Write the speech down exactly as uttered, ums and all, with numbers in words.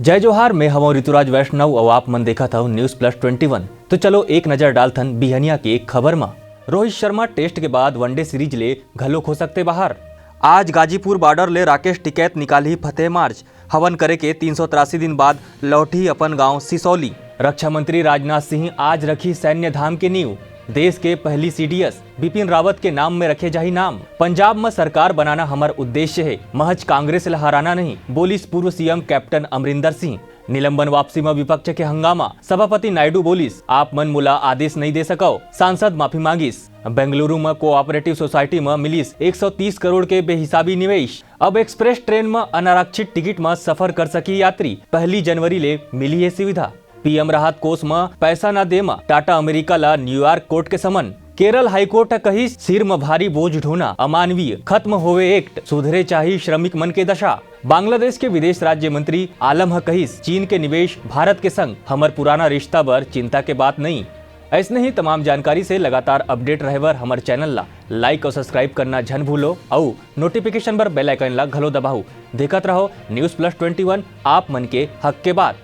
जय जोहार, मैं हवं ऋतुराज वैष्णव अउ आप मन देखत हव News Plus Twenty One। तो चलो एक नजर डालथन बिहनिया के खबर म। रोहित शर्मा टेस्ट के बाद वनडे सीरीज ले घलोक हो सकथे बाहर। आज गाजीपुर बॉर्डर ले राकेश टिकैत निकालही फतेह मार्च। हवन करे के तीन सौ तिरासी दिन बाद लौटही अपन गांव सिसौली। रक्षा मंत्री राजनाथ सिंह आज रखही सैन्य धाम के नींव। देश के पहली सीडीएस बिपिन रावत के नाम में रखे जाही नाम। पंजाब म सरकार बनाना हमर उद्देश्य हे, महज कांग्रेस ल हराना नहीं, बोलिस पूर्व सीएम कैप्टन अमरिंदर सिंह। निलंबन वापसी म विपक्ष के हंगामा, सभापति नायडू बोलिस, "आप मन मोला आदेश नइ दे सकव।" सांसद माफी मांगिस। बेंगलुरु म कोऑपरेटिव सोसाइटी म मिलिस एक सौ तीस करोड़ के बेहिसाबी निवेश। अब एक्सप्रेस ट्रेन म अनारक्षित टिकट म सफर कर सकही यात्री। पहली जनवरी ले मिली ये सुविधा। पीएम राहत कोष म पैसा न दे म टाटा अमेरिका ला न्यूयॉर्क कोर्ट के समन। केरल हाईकोर्ट ह कहिस, सिर म भारी बोझ ढोना अमानवीय, खत्म होवे एक्ट, सुधरे चाही श्रमिक मन के दशा। बांग्लादेश के विदेश राज्य मंत्री आलम ह कहिस, चीन के निवेश भारत के संग हमर पुराना रिश्ता बर चिंता के बात नहीं। ऐसने ही तमाम जानकारी से लगातार अपडेट रहे बर हमर चैनल ला लाइक और सब्सक्राइब करना झन भूलो, अउ नोटिफिकेशन बर बेल आइकन ला घलो दबाओ। देखत रहो News Plus Twenty One, आप मन के हक के बात।